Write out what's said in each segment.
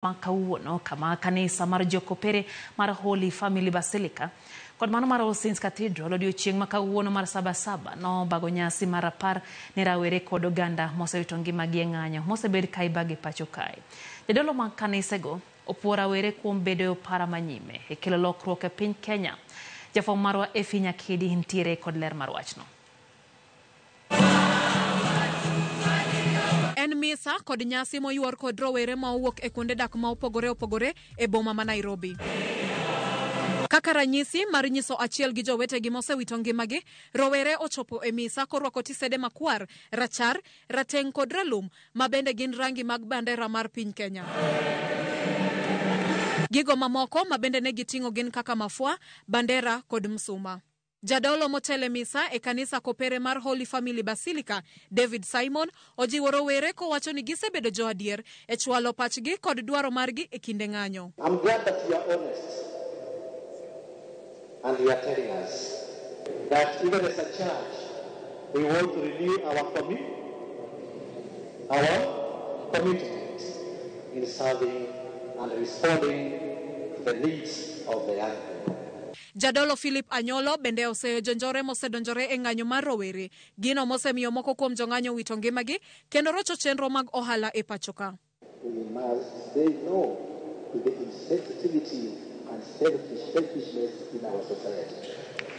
Kawuono kama kanisa mar Jokopere mar Holy Family Basilica kod mano mar All Saints Cathedral odiochieng' ma kawuono mar Sabasaba nobago nyasi mar rapar ne rawere kod oganda mosewito ngimagi e ng'anyo mosebed ka ibago e pacho kae. Jodolo mag kanisego opuo rawere kuom bedo e opara manyime e kelo lokruok e piny Kenya. Jafwambo marwa Effie Nyakidi ntiere kod ler mar wachno. En misa kod nyasi moyuor kod rowere ma owuok e kuonde dak ma opogore opogore e boma ma Nairobi. Kaka ranyisi mar nyiso achiel gi jowetegi mosewito ngimagi, rowere ochopo e misa korwako tisede makwar, rachar, rateng' kod ralum ma bende gin rangi mag bandera mar piny Kenya. Gigo mamoko ma bende ne giting'o gin kaka mafua, bandera kod msuma. Jadolo motelo e misa e kanisa Kopere mar Holy Family Basilica, David Simon, ojiwo rowere kowacho ni gisebedo joadier e chwalo pachgi kod dwaro margi e kinde ng'anyo. I'm glad that you are honest and you are telling us that even as a church, we want to renew our commitment in serving and responding to the needs of the young people. Jadolo Philip Anyolo bende oseyo jonjore mosedonjore e ng'anyo mar rowere, gino mosemiyo moko kuom jong'anyo wito ngimagi kendo rocho chenro mag ohala e pacho ka. We must say no to the insensitivity and selfishness in our society.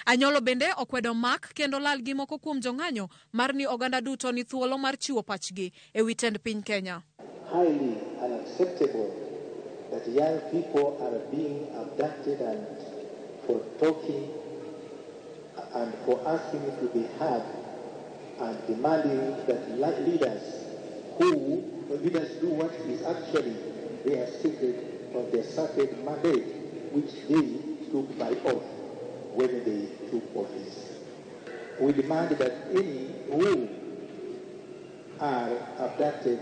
Anyolo bende okwedo mak kendo lal gi moko kuom jong'anyo mar ni oganda duto ni thuolo mar chiwo pachgi e wi tend piny Kenya. Highly unacceptable that young people are being abducted and for talking and for asking to be heard and demanding that leaders do what is actually their sacred or their sacred mandate, which they took by oath when they took office. We demand that any who are abducted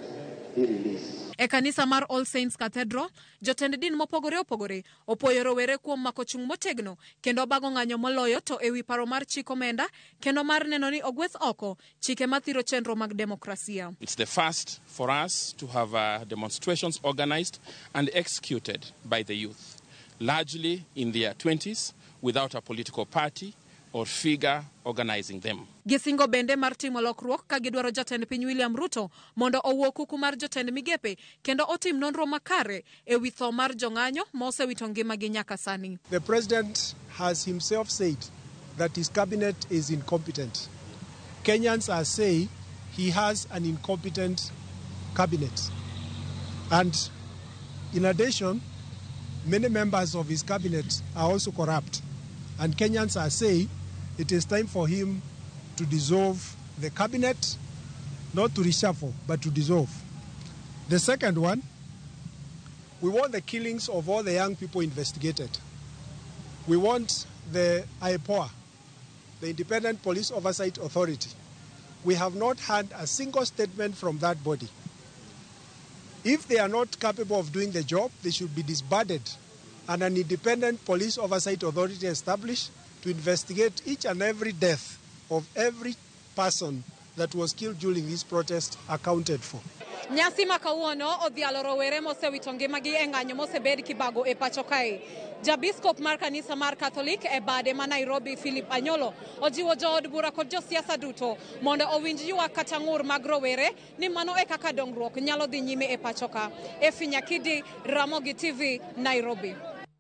be released. E kanisa mar All Saints Cathedral, jotend din mopogore opogore opuoyo rowere kuom mako chung' motegno kendo bago ng'anyo moloyo to ewi paro mar chik omenda kendo mar neno ni ogweth oko chike mathiro chenro mag demokrasia. It's the first for us to have demonstrations organized and executed by the youth, largely in their 20s, without a political party or figure organizing them. Gisingo bende mar timo lokruok ka gidwaro jatend piny William Ruto mondo owuo kuku mar jotend migepe kendo otim nonro makare e wi tho mar jong'anyo ma osewito ngimagi nyaka sani. The president has himself said that his cabinet is incompetent. Kenyans are saying he has an incompetent cabinet. And in addition, many members of his cabinet are also corrupt. And Kenyans are saying it is time for him to dissolve the cabinet, not to reshuffle, but to dissolve. The second one, we want the killings of all the young people investigated. We want the IPOA, the Independent Police Oversight Authority. We have not had a single statement from that body. If they are not capable of doing the job, they should be disbanded and an independent police oversight authority established to investigate each and every death of every person that was killed during this protest accounted for. Nyasi ma kawuono odhialo rowere mosewito ngimagi e ng'anyo mosebed kibago e pacho kae. Jabiskop mar kanisa mar Catholic e bade ma Nairobi Philip Anyolo ojiwo jood bura kod josiasa duto mondo owinj ywak kata ng'ur mag rowere ni mano e kaka dongruok nyalo dhi nyime e pacho ka. Effie Nyakidi, Ramogi TV, Nairobi.